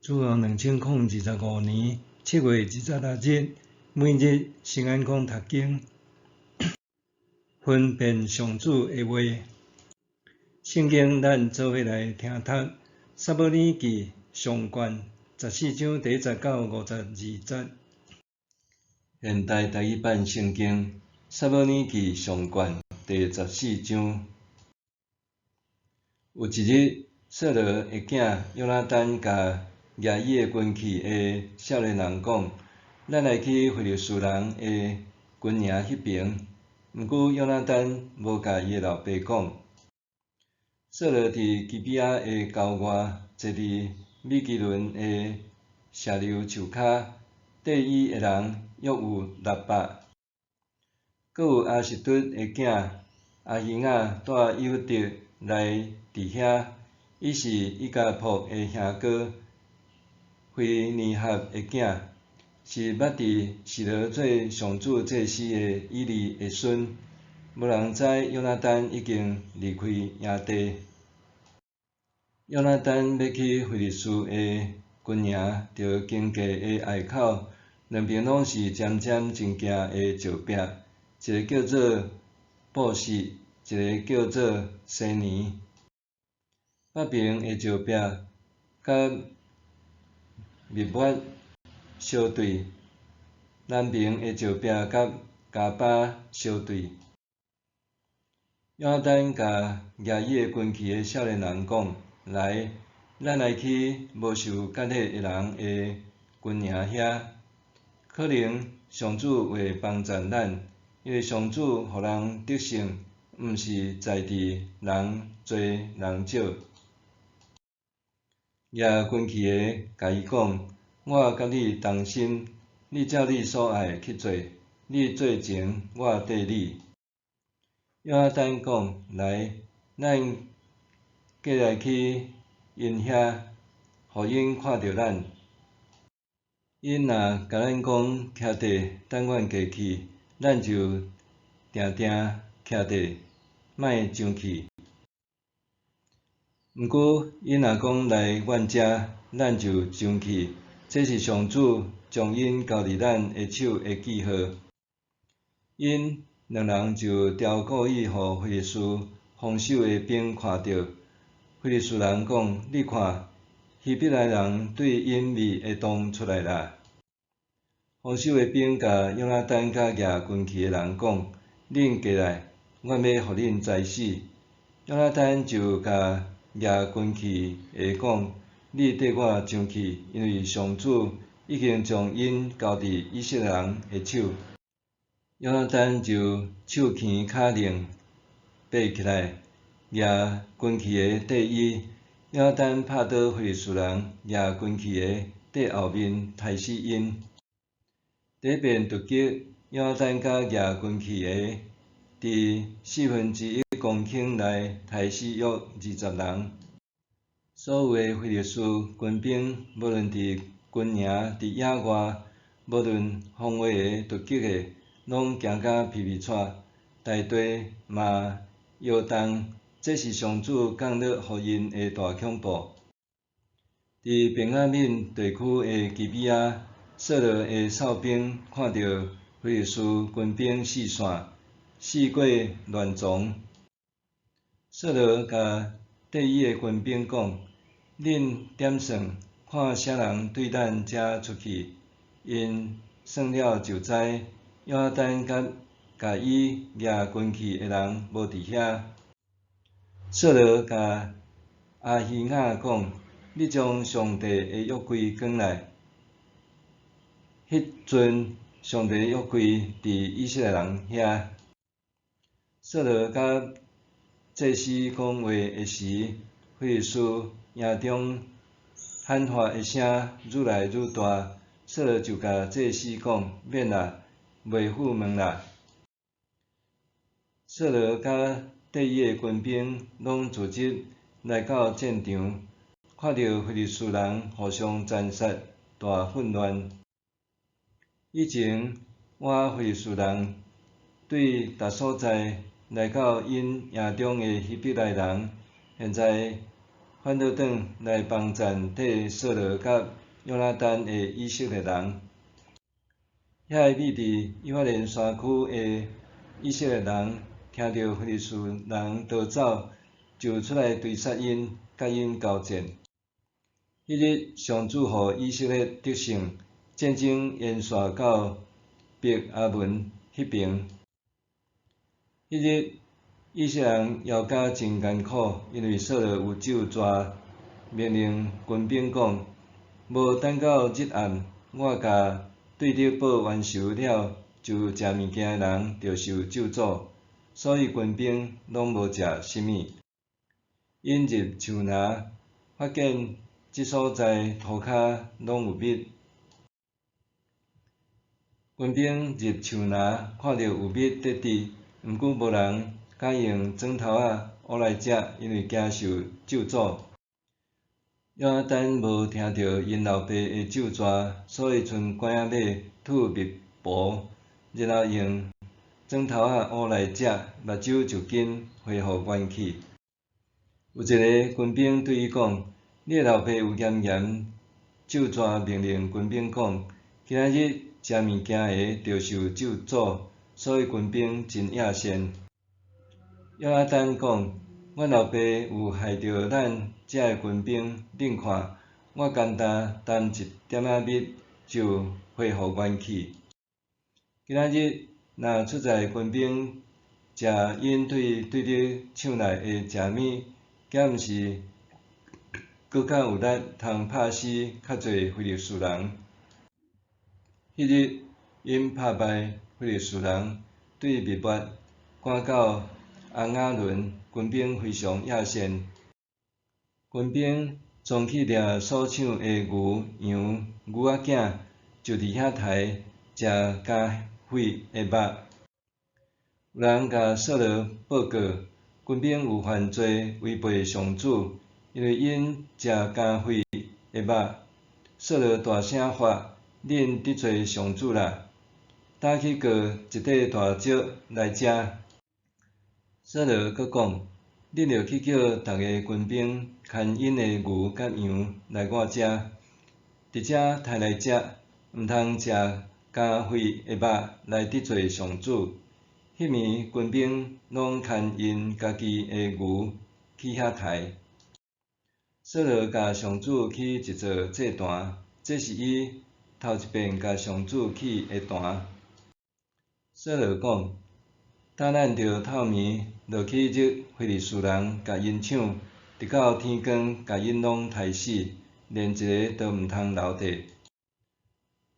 主後2025年7月26日，每日新安講讀經，分辨上主的話。聖經咱做伙來聽讀，撒母耳記上卷14章第1節到52節。現代台語版聖經，撒母耳記上卷第十四章。有一日，掃羅的囝約拿單共舉伊的軍器的少年人講：咱來去非利士人的軍營彼爿。毋過約拿單無共伊的老爸講。掃羅佇基比亞的郊外，坐佇米基倫的石榴樹跤，綴伊的人約有600。閣有亞希笃的囝亞希雅帶以弗得來佇遐，伊是伊加薄的兄哥，非尼哈的囝，是捌佇示羅做上主祭司的以利的孫。無人知約拿單已經離開營地。約拿單欲去非利士的軍營，著經過的隘口，兩爿攏是尖尖真行的石壁，一个叫做波設，一个叫做西尼。北爿的石壁佮密抹相對，南爿的石壁佮迦巴相對。約拿單共舉伊的軍器的少年人講：來，咱來去無受割禮的人的軍營遐，可能上主會幫贊咱，因為上主予人得勝，毋是在佇人濟人少。舉軍器的共伊講：我佮你同心，你照你所愛的去做，你做前，我綴你。約拿單講：來，咱過來去𪜶遐，予𪜶看著咱。𪜶若共咱講徛佇，等阮過去，咱就定定徛佇，莫上去。毋過，𪜶若講來阮遮，咱就上去。這是上主將𪜶交佇咱的手的記號。𪜶兩人就調故意予非利士防守的兵看著。非利士人講：你看，希伯來人對隱秘的洞出來啦。防守的兵共約拿單佮舉軍器的人講：恁過來，阮欲予恁知死。約拿單就共舉軍器的講：你綴我上去，因為上主已經將𪜶交佇以色列人的手。約拿單就手牽跤鏈爬起來，舉軍器的綴伊。約拿單拍倒非利士人，舉軍器的綴後面刣死𪜶。第一遍突擊，約拿單佮舉軍器的，佇1/4公頃內刣死約20人。所有的非利士軍兵，無論佇軍營、佇野外，無論防衛的、突擊的，攏驚甲皮皮掣，大地嘛搖動。這是上主降落予𪜶的大恐怖。佇便雅憫地區的基比亞，掃羅的哨兵看著非利士軍兵四散，四過亂傱。掃羅共綴伊的軍兵講：恁點算，看啥人對咱遮出去？𪜶算了就知，約拿單佮共伊舉軍器的人無佇遐。掃羅共亞希雅講：你將上帝的約櫃轉來。彼陣上帝的約櫃佇以色列人遐。掃羅佮祭司講話的時，非利士營中喊喝的聲愈來愈大。掃羅就共祭司講：免啦，袂赴問啦。掃羅佮綴伊的軍兵攏組織來到戰場，看著非利士人互相殘殺，大混亂。以前倚非利士人對逐所在來到𪜶營中的希伯來人，現在反反倒轉來幫贊替掃羅佮約拿單的以色列人。遐个覕佇以法蓮山區的以色列人，聽著非利士人逃走，就出來追殺𪜶，佮𪜶交戰。彼日，上主予以色列得勝，戰爭延續到伯亞文彼爿。彼日，以色列人枵甲真艱苦，因為掃羅有咒詛命令軍兵講：無等到日暗，我共對敵報冤仇了，就食物件的人著受咒詛。所以軍兵攏無食啥物。𪜶入樹林，發現這所在塗跤攏有蜜。軍兵入樹林，看著有蜜佇滴，毋過無人敢用鑽頭仔挖來食，因為驚受咒詛。約拿單無聽著𪜶老爸的咒詛，所以賰拐仔馬吐蜜葡，然後用鑽頭仔挖來食，目睭就緊恢復元氣。有一个軍兵對伊講：你的老爸有嚴嚴咒詛命令軍兵講，今仔日食物件的著受咒詛，所以軍兵真野善。約拿單講：阮老爸有害著咱遮的軍兵，恁看，我干焦擔一點仔蜜就恢復元氣。今仔日若出在軍兵食𪜶對對敵搶來的食物，敢毋是閣較有力通拍死較濟非利士人？彼日，𪜶拍敗非利士人，對密抹趕到甕亞倫，軍兵非常野善。軍兵總去掠所搶的牛、羊、牛仔囝，就佇遐刣，食加肥的肉。有人共掃羅報告，軍兵有犯罪，違背上主，因為𪜶食加肥的肉。掃羅大聲發：恁得罪上主啦！打去割一塊大石來食。掃羅閣講：恁著去叫逐个軍兵牽𪜶的牛佮羊來我遮，佇遮刣來食，毋通食加肥的肉來得罪上主。彼暝軍兵攏牽𪜶家己的牛去遐刣。掃羅共上主起一座祭壇，這是伊頭一遍共上主起的壇。掃羅講：今咱著透暝落去入非利士人，共𪜶搶，直到天光，共𪜶攏刣死，連一个都毋通留低。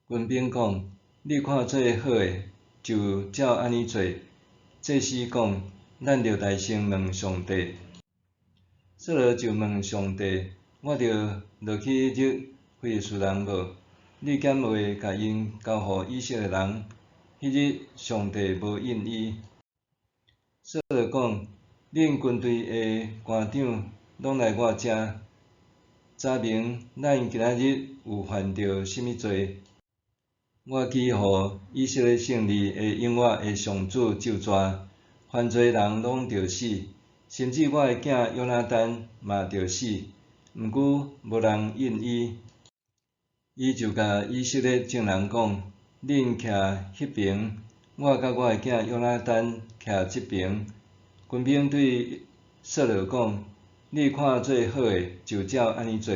軍兵講：你看做好的，就照按呢做。祭司講：咱著來先問上帝。掃羅就問上帝：我著落去入非利士人無？你敢會共𪜶交予以色列人？彼日上帝無應伊。掃羅講：恁軍隊的官長攏來我遮，查明咱今仔日有犯著啥物罪。我記予以色列勝利會應我的上主咒詛，犯罪人攏著死，甚至我的囝約拿單嘛著死。毋過無人應伊。伊就共以色列眾人講：恁徛彼爿，我佮我的囝約拿單徛這爿。軍兵對掃羅講：你看做好的，就照按呢做。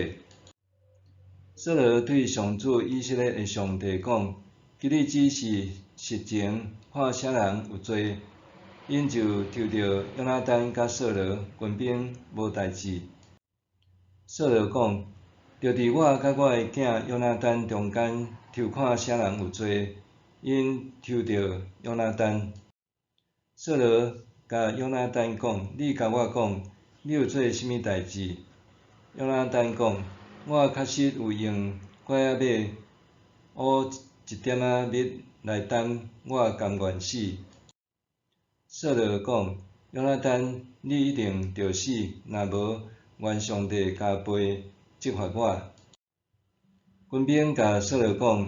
掃羅對上主以色列的上帝講：今日只是實情，看啥人有罪，𪜶就抽著約拿單佮掃羅，軍兵無代誌。掃羅講：就佇我佮我的囝約拿單中間抽看啥人有罪，𪜶抽著約拿單。掃羅共約拿單講：你共我講，你有做啥物代誌？約拿單講：我確實有用拐仔馬挖一點仔蜜來擔，我甘願死。掃羅講：約拿單，你一定著死，若無，願上帝加倍責罰我。軍兵共掃羅講：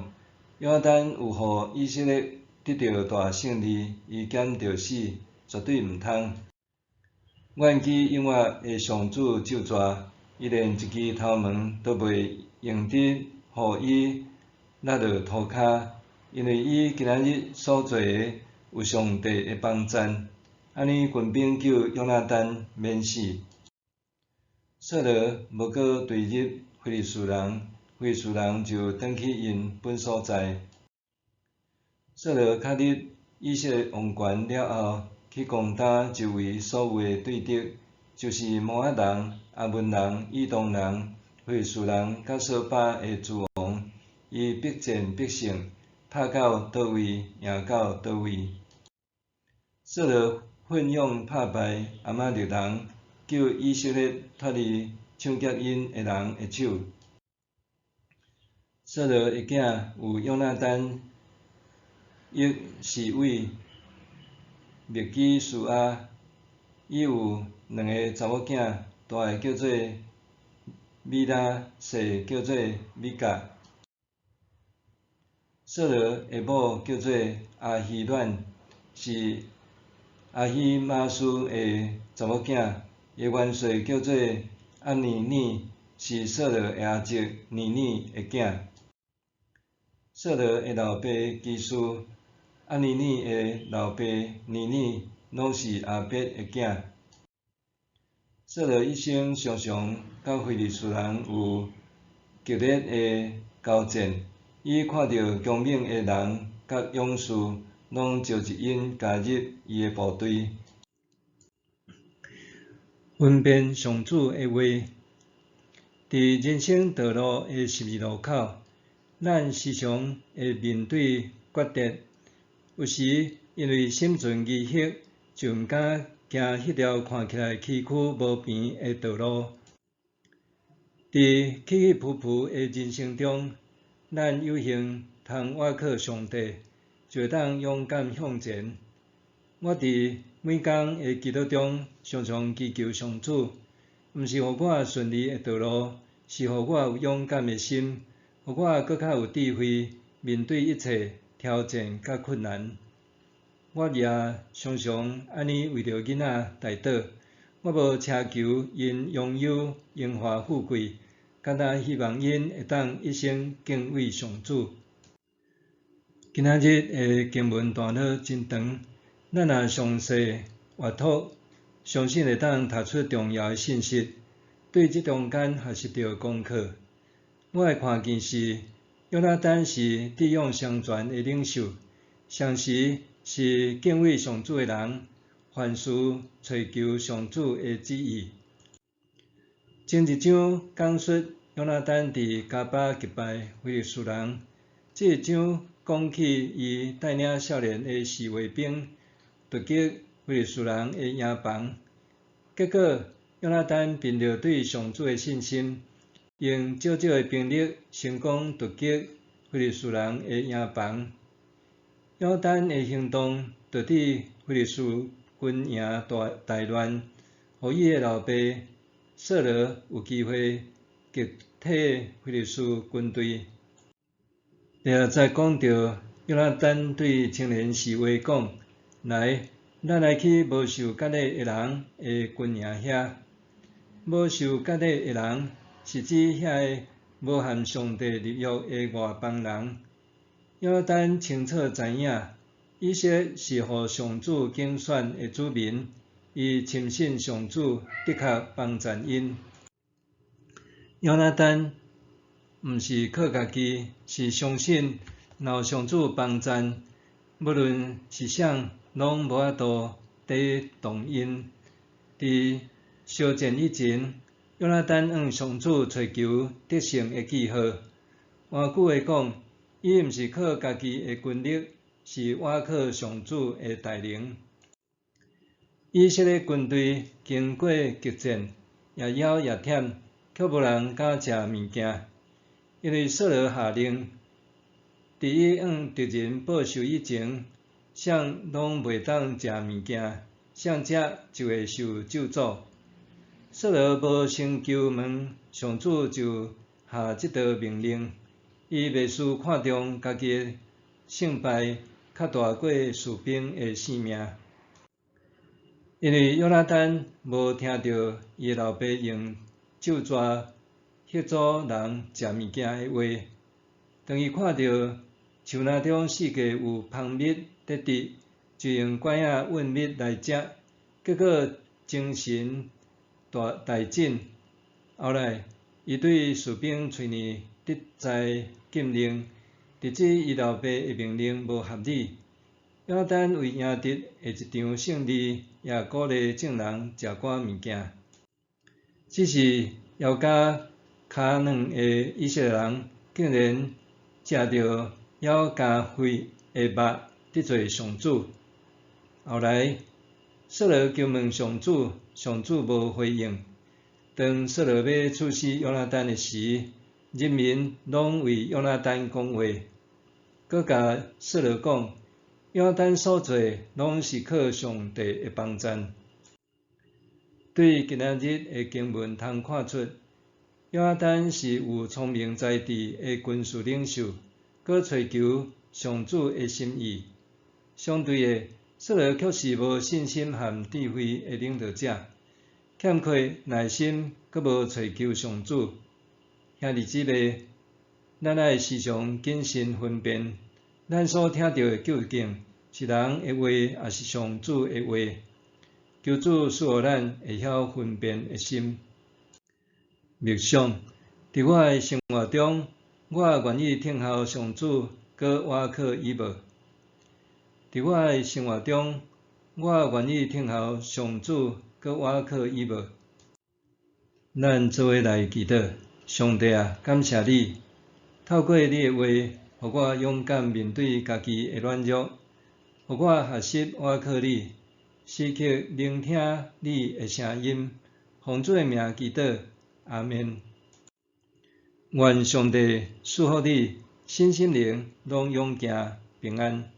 約拿單有予以色列得著大勝利，伊敢著死，絕對毋通。願記應我的上主咒詛，伊連一支頭毛都袂用得予伊落落塗跤，因為伊今仔日所做的有上帝的幫贊。按呢軍兵救約拿單免死。掃羅無閣追入非利士人，非利士人就轉去𪜶本所在。掃羅確立以色列王權了後，去攻打周圍所有的對敵，就是摩押人、亞捫人、以東人、非利士人佮瑣巴的諸王，伊必戰必勝，拍到佗位，贏到佗位。掃羅奮勇拍敗亞瑪力人，救以色列脫離搶劫𪜶的人的手。掃羅的囝有約拿單、益示威、麥基舒亞，伊有兩个查某囝，大个叫做米拉，細个叫做米甲。掃羅的某叫做亞希暖，是亞希瑪斯的查某囝，伊元帥叫做押尼珥，是掃羅的阿叔尼珥的囝。掃羅的老爸基士，押尼珥的老爸尼珥，攏是亞別的囝。掃羅一生常常佮非利士人有激烈的交戰，伊看著強猛的人佮勇士，攏召集𪜶加入伊的部隊。分辨上主的話，佇人生道路的十字路口，咱時常會面對抉擇。有時因為心存疑惑，就毋敢行彼條看起來崎嶇無平的道路。佇起起伏伏的人生中，咱有幸通倚靠上帝，就會當勇敢向前。我佇每工的祈禱中，常常祈求上主，毋是予我順利的道路，是予我有勇敢的心，予我閣較有智慧面對一切挑戰佮困難。我也常常按呢為著囡仔代禱，我無奢求𪜶擁有榮華富貴，干焦希望𪜶會當一生敬畏上主。今仔日的經文段落真長，咱若詳細閱讀，相信會當讀出重要的信息，對這中間學習著功課。我的看見是，約拿單是智勇雙全的領袖，同時是敬畏上主的人，凡事揣求上主的旨意。前一章講述約拿單佇迦巴擊敗非利士人，這一章講起伊帶領少年的侍衛兵突擊非利士人的營房，結果約拿單憑著對上主的信心，用少少的兵力成功突擊非利士人的營房。約拿單的行動導致非利士軍營大亂，予伊的老爸掃羅有機會擊退非利士軍隊。第六節講著約拿單對青年侍衛講：來，咱來去無受割禮的人的軍營遐。無受割禮的人，是指遐個無和上帝立約的外邦人。約拿單清楚知影，以色列是予上主揀選的子民，伊深信上主的確幫贊𪜶。約拿單毋是靠家己，是相信若有上主幫贊，無論是啥，攏無法度抵擋𪜶。佇相戰以前，約拿單向上主揣求得勝的記號。換句話講，伊毋是靠家己的軍力，是倚靠上主的大能。以色列軍隊經過激戰，也枵也忝，卻無人敢食物件，因為掃羅下令，佇伊向敵人報仇以前，啥攏袂當食物件，誰食就會受咒詛。掃羅無先求問上主，就下這道命令。伊袂輸看重家己的勝敗，較大過士兵的性命。因為約拿單無聽著伊的老爸用咒詛彼組人食物件的話。當伊看著樹林中四界有蜂蜜佇滴，就用拐仔運蜜來食，結果精神大大振。後來，伊對士兵喙爾得知禁令，直指伊老爸的命令無合理。約拿單為贏得的一場勝利，也鼓勵眾人食寡物件。只是腰絞跤軟的以色列人，竟然食著猶加肥的肉，得罪上主。後來，掃羅求問上主，上主無回應。當掃羅欲處死約拿單的時，人民攏為約拿單講話，閣共掃羅講，約拿單所做攏是靠上帝的幫贊。對今仔日的經文通看出，約拿單是有聰明才智的軍事領袖，閣揣求上主的心意。相對的，掃羅卻是無信心和智慧的領導者，欠缺耐心，閣無揣求上主。兄弟姊妹，咱愛時常謹慎分辨，咱所聽著的究竟是人的話，抑是上主的話。求主賜予咱會曉分辨的心。默想，佇我的生活中，我願意聽候上主，閣倚靠伊無？佇我的生活中，我願意聽候上主，閣倚靠伊無？咱做伙來祈禱。上帝啊，感謝你，透過你的話，予我勇敢面對家己的軟弱，予我學習倚靠你，時刻聆聽你的聲音。奉主的名祈禱，阿們。願上帝賜福你，身心靈攏勇健平安。